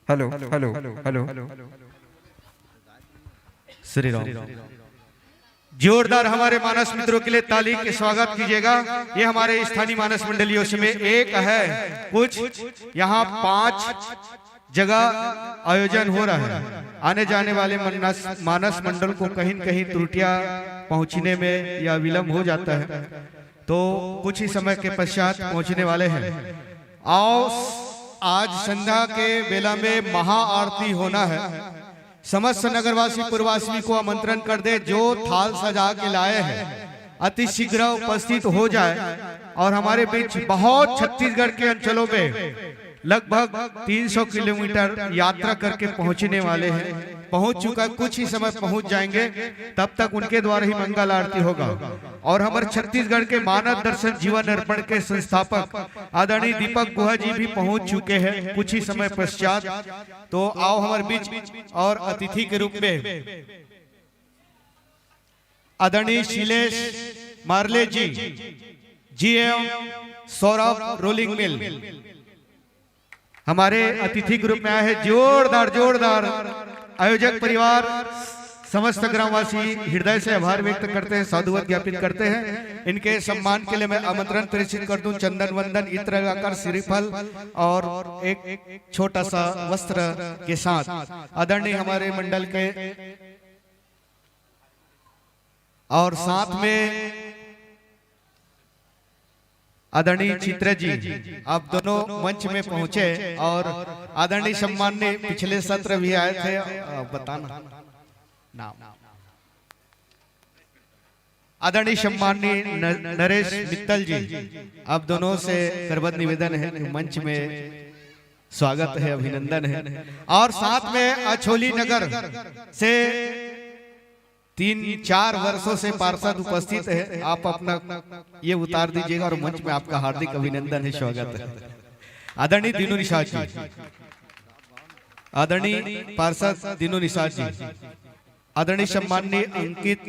hello, hello, hello. Shri Ram. जोरदार हमारे मानस मित्रों के लिए ताली के स्वागत कीजिएगा। ये हमारे स्थानीय मानस मंडलियों से में एक है। कुछ यहाँ पांच जगह आयोजन हो रहा है। आने जाने वाले मानस, मानस मंडल को कहीं न कहीं त्रुटियां पहुंचने में या विलंब हो जाता है, तो कुछ ही समय के पश्चात पहुंचने वाले हैं। आओ, आज संध्या के बेला में महाआरती होना है। समस्त नगरवासी पुरवासी को आमंत्रण कर दे, जो थाल सजा के लाए हैं, अति शीघ्र उपस्थित हो जाए। और हमारे बीच बहुत छत्तीसगढ़ के अंचलों में लगभग तीन सौ किलोमीटर यात्रा करके पहुंचने वाले हैं, पहुंच चुका है, कुछ ही समय पहुंच जाएंगे। तब तक उनके द्वारा ही मंगल आरती होगा। और हमारे छत्तीसगढ़ के मानव दर्शन जीवन अर्पण के संस्थापक आदरणीय दीपक गुहा जी भी पहुंच चुके हैं कुछ ही समय पश्चात। तो आओ हमारे बीच और अतिथि के रूप में आदरणीय शीलेश मार्ले जी, जीएम सौरभ रोलिंग मिल, हमारे अतिथि के रूप में आए हैं। जोरदार, जोरदार। आयोजक परिवार, समस्त ग्रामवासी हृदय से आभार व्यक्त करते हैं, साधुवाद ज्ञापित करते हैं। इनके सम्मान के लिए मैं आमंत्रण प्रेषित कर दूं, चंदन वंदन, इत्र लगाकर, श्रीफल और एक छोटा सा वस्त्र के साथ आदरणीय हमारे मंडल के और साथ में आदरणीय चित्रा जी, आप दोनों मंच में पहुंचे और आदरणीय सम्माननीय पिछले सत्र भी आए थे, अ, बताना नाम। आदरणीय सम्माननीय न-, नरेश मित्तल जी, आप दोनों से करबद्ध निवेदन है कि मंच में स्वागत है, अभिनंदन है। और साथ में अछोली नगर से तीन चार वर्षों से पार्षद उपस्थित है, आप अपना ये उतार दीजिएगा और मंच में आपका हार्दिक अभिनंदन है, स्वागत है। आदरणीय दीनू निषाद जी, आदरणीय पार्षद दीनू निषाद जी, आदरणीय सम्माननीय अंकित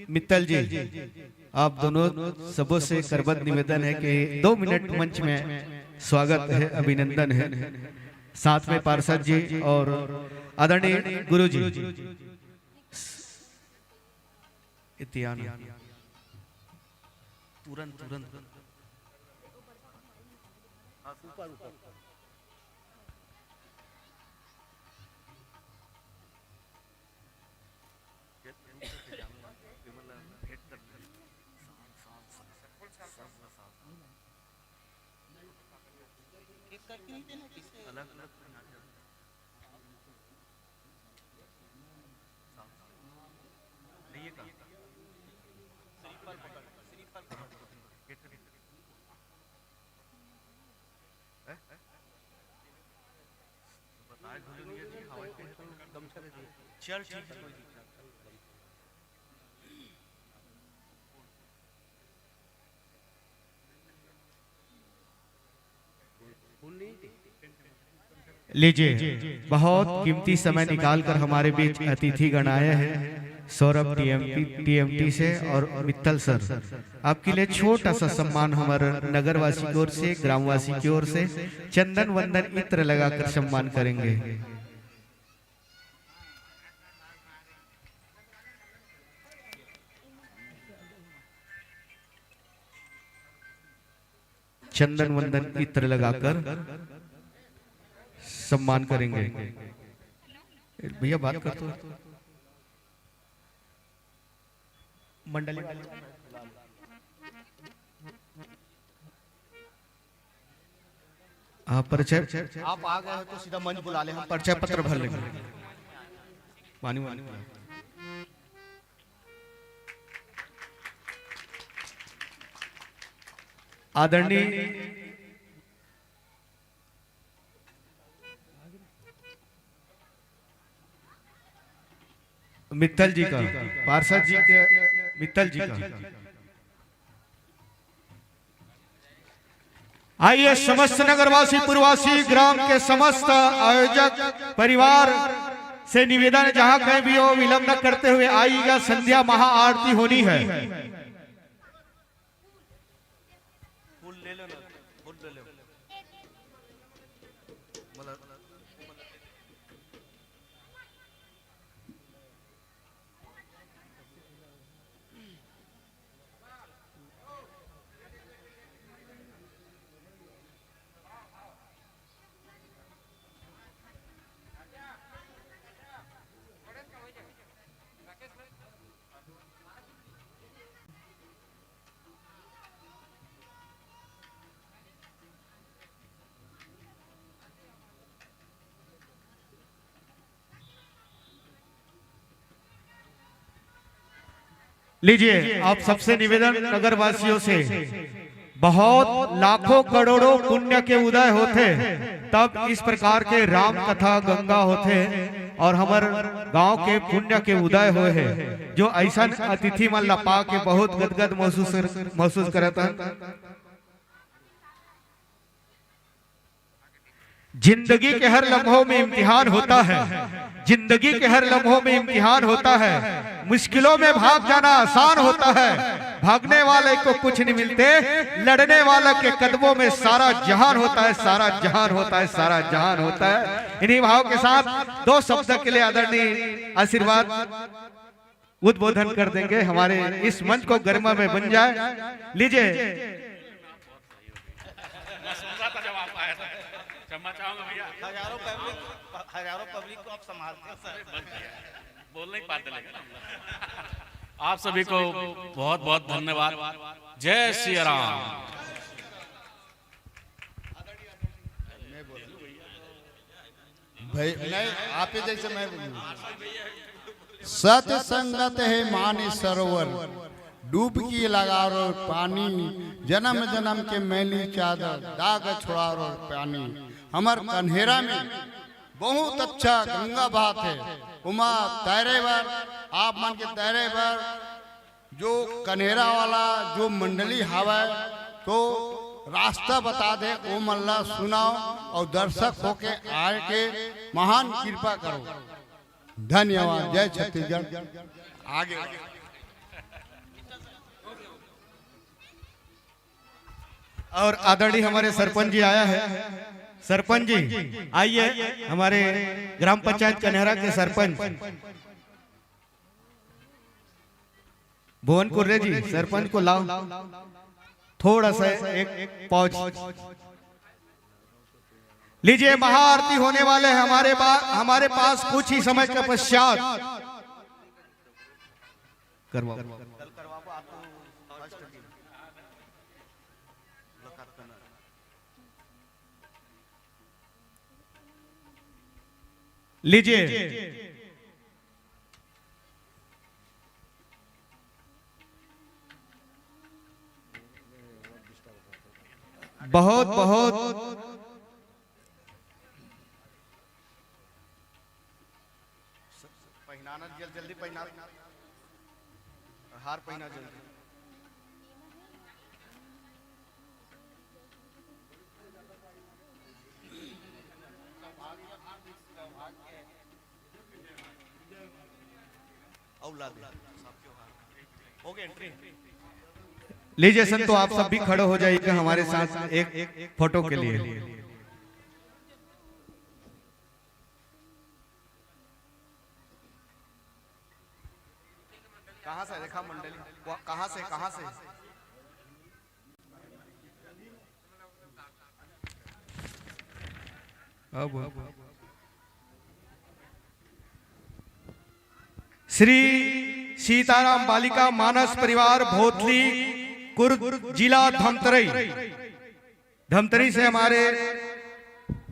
मित्तल जी, आप दोनों सबों से करबद्ध निवेदन है कि दो मिनट मंच में स्वागत है, अभिनंदन है। साथ में पार्षद जी और आदरणीय गुरु जी। इतियाना। तुरंत, तुरंत। ऊपर, ऊपर। अलग अलग। चल ठीक है, कोई दिक्कत नहीं। लीजिए, बहुत कीमती समय निकाल कर हमारे बीच अतिथिगण आए हैं, सौरभ टीएमटी, टीएमटी से और मित्तल सर, आपके लिए छोटा सा सम्मान हमारे नगरवासी की ओर से, ग्रामवासी की ओर से चंदन वंदन इत्र लगाकर सम्मान करेंगे। चंदन वंदन इत्र लगाकर सम्मान करेंगे। भैया, बात कर तो। मंडली आप परिचय, आप आ गए हो तो सीधा मंच बुला ले, हम परिचय पत्र भर लेंगे। पानी वानी। आदरणीय मित्तल जी का, पार्षद जी के, मित्तल जी का। आइए, समस्त नगरवासी, पुरवासी, ग्राम के समस्त आयोजक परिवार से निवेदन है, जहां कहीं भी हो, विलंब न करते हुए आइएगा, संध्या महाआरती होनी है। फूल ले लो ना, फूल ले लो। लीजिए, आप सबसे निवेदन, नगरवासियों से, बहुत लाखों करोड़ों पुण्य के उदय होथे, तब इस प्रकार के राम कथा गंगा होथे, और हमर गांव के पुण्य के उदय होए हे, जो ऐसन अतिथि मन ला पा के बहुत गदगद महसूस, महसूस करत हन। जिंदगी के हर लम्हों में इम्तिहान होता है, जिंदगी के हर लम्हों में इम्तिहान होता है। मुश्किलों में भाग जाना आसान होता है, भागने वाले को कुछ नहीं मिलते, लड़ने वाले के कदमों में सारा जहान होता है, सारा जहान होता है, सारा जहान होता है। इन्हीं भाव के साथ दो शब्द के लिए आदरणीय आशीर्वाद उद्बोधन कर देंगे, हमारे इस मंच को गरिमा में बन जाए। लीजिए। मैं सुन रहा था जब आप आए थे। क्षमा चाहूंगा भैया। हजारों पब्लिक, हजारों पब्लिक को आप संभालते हैं सर। बोल नहीं पाते लेकिन। आप सभी को बहुत बहुत धन्यवाद। जय सिया राम। भाई, नहीं, आप ही जैसे मैं बोलूँ। सत संगत है मानी सरोवर, डुबकी लगारो पानी, जन्म जन्म के मैली चादर, दाग छुड़ारो पानी। हमर कन्हेरा में बहुत अच्छा गंगा बहात हे, उमा तैरे बर, आप मन के तैरे बर, जो कन्हेरा वाला जो मंडली हावय, तो रास्ता बता दे, ओ मन ला सुनाओ और दर्शक होके आए के महान कृपा करो। धन्यवाद। जय छत्तीसगढ़। आगे। और आदरणीय हमारे सरपंच जी आया है। सरपंच जी आइए, हमारे ग्राम पंचायत कन्हेरा के सरपंच। भुवन कुर्रे जी, सरपंच को लाओ, थोड़ा सा एक पॉज। लीजिए, महाआरती होने वाले हैं हमारे पा-, हमारे पास कुछ ही समय के पश्चात। करवाओ। लीजिए, बहुत बहुत पहिनाना, जल-, जल्दी पहिना, हार पहिना जल्दी। अउ ला दे। हो गया एंट्री। लीजिए संतो, आप सब भी खड़े हो जाइएगा हमारे साथ एक फोटो के लिए। कहाँ से देखा मंडली? कहाँ से, कहाँ से? अब श्री सीताराम बालिका मानस परिवार भोथली कुर्द, जिला धमतरी। धमतरी से हमारे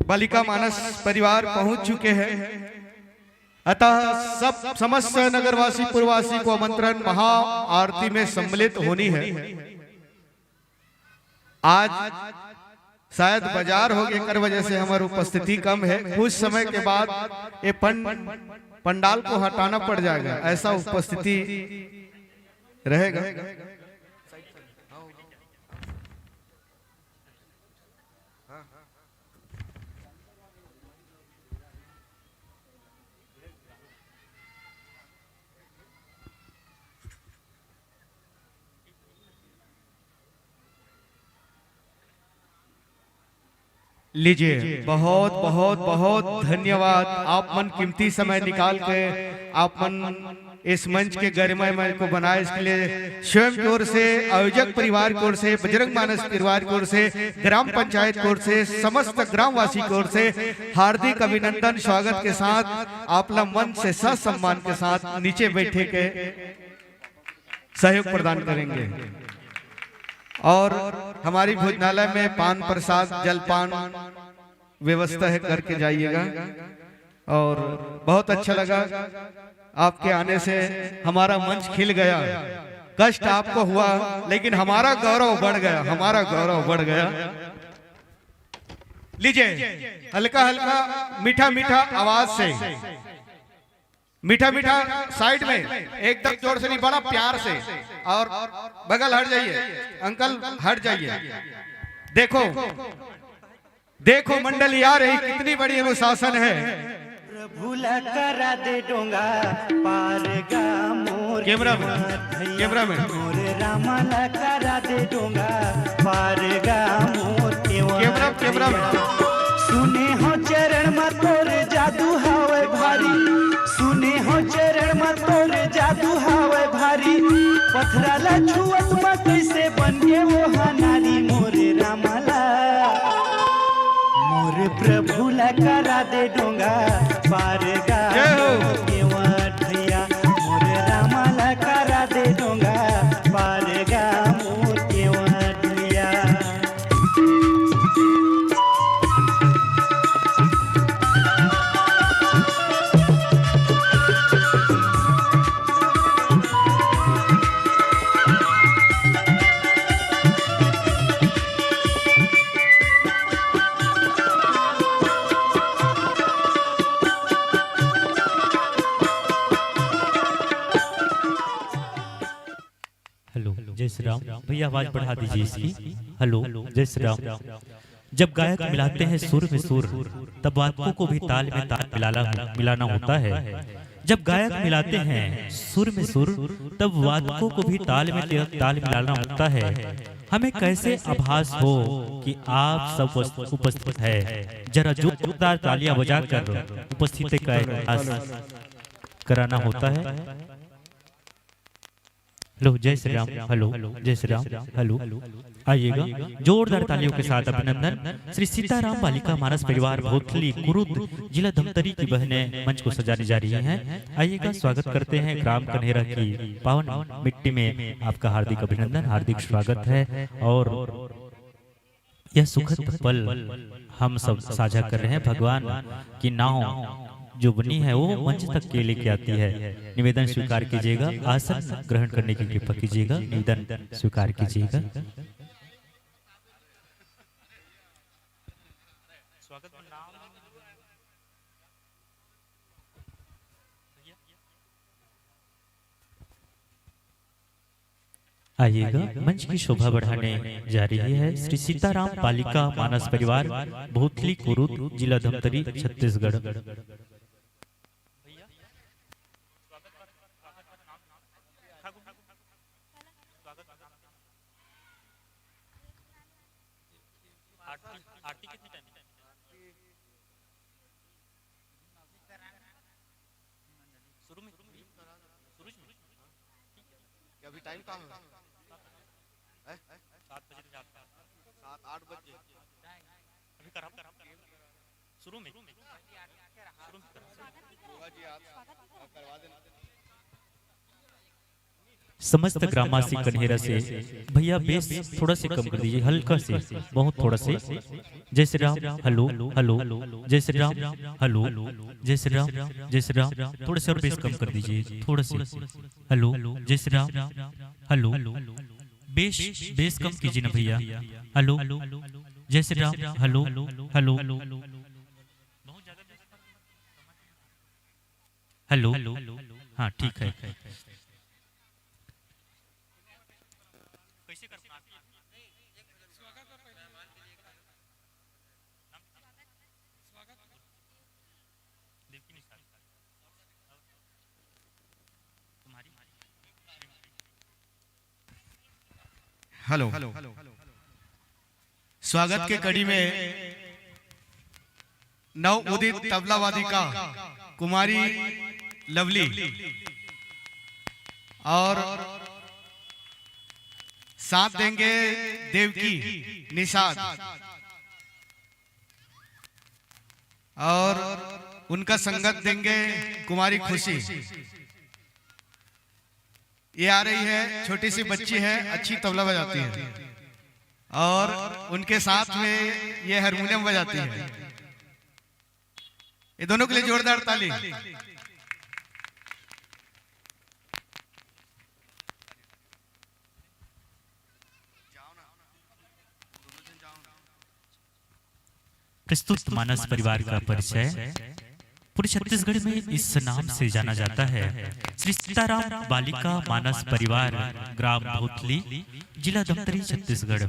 बालिका मानस परिवार पहुंच चुके हैं। अतः सब समस्त नगरवासी पुरवासी को आमंत्रण, महा आरती में सम्मिलित होनी है। आज शायद बाजार हो गए, कर वजह से हमारी उपस्थिति कम है। कुछ समय के बाद ये पं-, पंडाल को हटाना पड़ जाएगा, ऐसा उपस्थिति रहेगा। लीजिए, बहुत, बहुत, बहुत धन्यवाद। आप मन कीमती समय निकाल के आप मन इस मंच के गरिमामय को बनाए, इसके लिए स्वयं की ओर से, आयोजक परिवार की ओर से, बजरंग मानस परिवार की ओर से, ग्राम पंचायत की ओर से, समस्त ग्रामवासी की ओर से हार्दिक अभिनंदन, स्वागत के साथ आप ला मंच से ससम्मान के साथ नीचे बैठे के सहयोग प्रदान करेंगे। और हमारी भोजनालय में पान प्रसाद, जलपान व्यवस्था है, करके जाइएगा। और बहुत अच्छा लगा आपके आने से, हमारा मंच खिल गया। कष्ट आपको हुआ, लेकिन हमारा गौरव बढ़ गया, हमारा गौरव बढ़ गया। लीजिए, हल्का हल्का, मीठा मीठा आवाज से, मीठा मीठा साइड में, एकदम जोर से नहीं, बड़ा प्यार से। और बगल हट जाइए, अंकल हट जाइए। देखो, देखो मंडली आ रही, कितनी बड़ी अनुशासन है। प्रभु ला करा दे डोंगा पार गा मोर कैमरा मैन, भैया। Camera man. मोर रामा ला करा दे डोंगा पार गा मोर केवट कैमरा, कैमरा मैन। भैया। सुने हो चरण मा तोर जादू हावय भारी, सुने हो चरण मा तोर जादू हावय भारी। पथरा ला छुअत मा कैसे बन गे वो हा नारी मोर रामा ला। मोर प्रभु ला करा दे डोंगा पार गा जय हो। केवट भैया। मोर रामा ला करा दे डोंगा पार गा मोर केवट भैया। हेलो, जय श्री राम। भैया, आवाज बढ़ा दीजिए इसकी। हेलो, जय श्री राम। जब गायक मिलाते हैं सुर में सुर, तब वादकों को भी ताल में ताल मिलाना, मिलाना होता है। जब गायक मिलाते हैं सुर में सुर, तब वादकों को भी ताल में ते-, ताल मिलाना होता है। हमें कैसे आभास हो कि आप सब उपस्थ-, उपस्थित है, जरा जोरदार तालियां बजाकर उपस्थित का एहसास कराना होता है। हेलो, जय श्री राम। हेलो, जय श्री राम। हेलो, आइएगा, जोरदार तालियों के साथ अभिनंदन। श्री सीताराम बालिका मानस परिवार भोथली कुरुद, जिला धमतरी की बहनें मंच को सजाने जा रही हैं। आइएगा, स्वागत करते हैं ग्राम कन्हेरा की पावन मिट्टी में। आपका हार्दिक अभिनंदन, हार्दिक स्वागत है। और यह सुखद पल हम सब साझा कर रहे हैं। भगवान की नाव जो बनी है, वो मंच तक के लेके आती है। निवेदन स्वीकार कीजिएगा, आसन ग्रहण करने की कृपा कीजिएगा, निवेदन स्वीकार कीजिएगा। आइएगा, मंच की शोभा बढ़ाने जा रही है श्री सीताराम पालिका मानस परिवार, भूतली कुरुद, जिला धमतरी, छत्तीसगढ़। आरती, आरती कितने टाइम? शुरू में, शुरू में। ठीक है। क्या अभी टाइम कहाँ है? हैं? सात बजे तो जाता है। सात आठ बजे। अभी करा, शुरू में, शुरू में करा। होगा जी, आप, आप करवा देना। समस्त ग्रामवासी कन्हेरा से, भैया बेस थोड़ा से कम कर दीजिए, हल्का से, बहुत थोड़ा से। जय श्री राम, हेलो, हेलो, जय श्री राम, हेलो, जय श्री राम, जय श्री राम, थोड़ा से और बेस कम कर दीजिए, थोड़ा से। हेलो, जय Shri Ram, hello, base, base कम कीजिए ना भैया। हेलो, जय Shri Ram, hello, hello, hello. हाँ, ठीक है। हेलो। स्वागत के कड़ी में नव उदित तबला वादिका कुमारी लवली और साथ देंगे देवकी निषाद और उनका संगत देंगे कुमारी खुशी। ये आ रही है, छोटी सी बच्ची है, अच्छी तबला बजाती है और उनके साथ में ये हारमोनियम बजाती है। ये दोनों के लिए जोरदार ताली। प्रस्तुत मानस परिवार का परिचय। पूरे छत्तीसगढ़ में इस नाम से जाना जाता है श्री सीताराम बालिका मानस परिवार, ग्राम भोथली, जिला धमतरी, छत्तीसगढ़।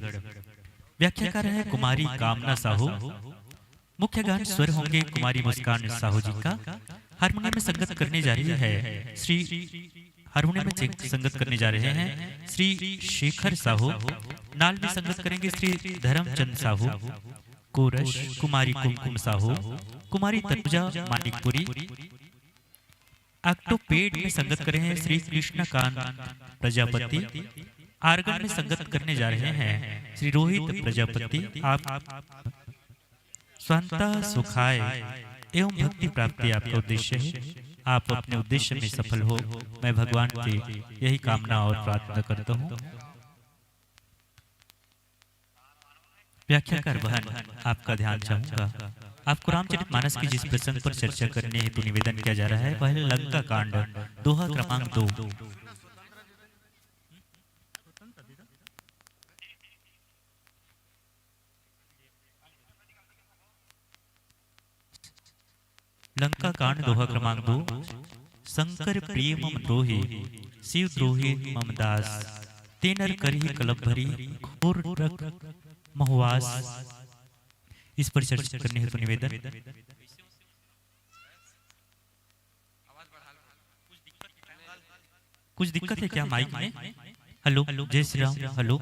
व्याख्याकार है कुमारी कामना साहू। मुख्य गान स्वर होंगे कुमारी मुस्कान साहू जी का। हारमोनियम में संगत करने जा रही है श्री हारमोनियम में संगत करने जा रहे हैं श्री शेखर साहू। नाल में संगत करेंगे श्री धर्मचंद साहू। कोरस कुमारी कुमकुम साहू, कुमारी तनुजा मानिकपुरी। ऑक्टोपेड में संगत करे हैं श्री कृष्णकांत प्रजापति। आर्गन में संगत करने जा रहे हैं श्री रोहित प्रजापति। आप स्वांता सुखाय एवं भक्ति प्राप्ति आपका उद्देश्य है। आप अपने उद्देश्य में सफल हो, मैं भगवान से यही कामना और प्रार्थना करता हूँ। व्याख्याकार बहन, आपका ध्यान चाहूंगा। आपको रामचरित मानस की जिस प्रसंग पर चर्चा करने हेतु निवेदन किया जा रहा है, वह है लंका कांड, दोहा क्रमांक दो। लंका कांड, दोहा क्रमांक दो। शंकर प्रिय मम द्रोही, शिव द्रोही मम दास, ते नर करही कलप भरी, घोर नरक महुवास। इस पर चर्चा करने हेतु निवेदन। कुछ दिक्कत है क्या माइक में? हेलो, जय श्री राम। हेलो।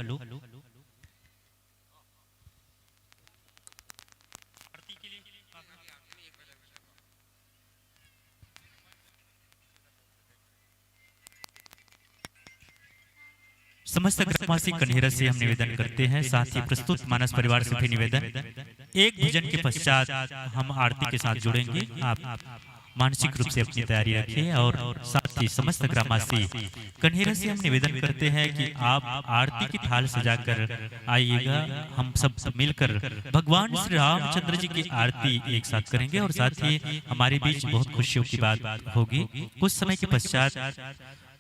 समस्त ग्रामवासी कन्हेरा से हम निवेदन करते हैं, साथ ही प्रस्तुत मानस परिवार से भी निवेदन, एक भजन के पश्चात हम आरती के साथ जुड़ेंगे। आप मानसिक रूप से अपनी तैयारी रखिए और साथ ही समस्त ग्रामवासी कन्हेरा से हम निवेदन करते हैं कि आप आरती की थाल सजाकर आइएगा। हम सब मिलकर भगवान श्री रामचंद्र जी की आरती एक साथ करेंगे और साथ ही हमारे बीच बहुत खुशियों की बात होगी। कुछ समय के पश्चात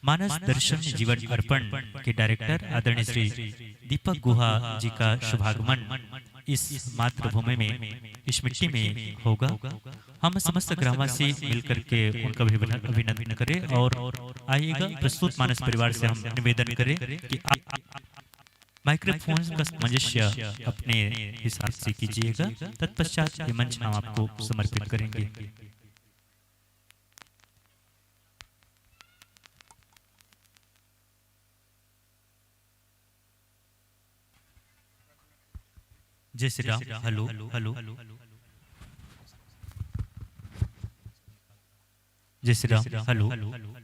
मानस दर्शन जीवन अर्पण के डायरेक्टर आदरणीय श्री दीपक गुहा जी का शुभागमन इस मातृभूमि में, इस मिट्टी में होगा। हम समस्त ग्रामवासी मिलकर के उनका भी अभिन-, अभिनंदन करें और आइएगा, प्रस्तुत मानस परिवार से हम निवेदन करें कि आप माइक्रोफोन का सामंजस्य अपने हिसाब से कीजिएगा। तत्पश्चात ये मंच हम आपको समर्पित करेंगे। जय श्री राम। Hello, hello. जय श्री राम। हेलो।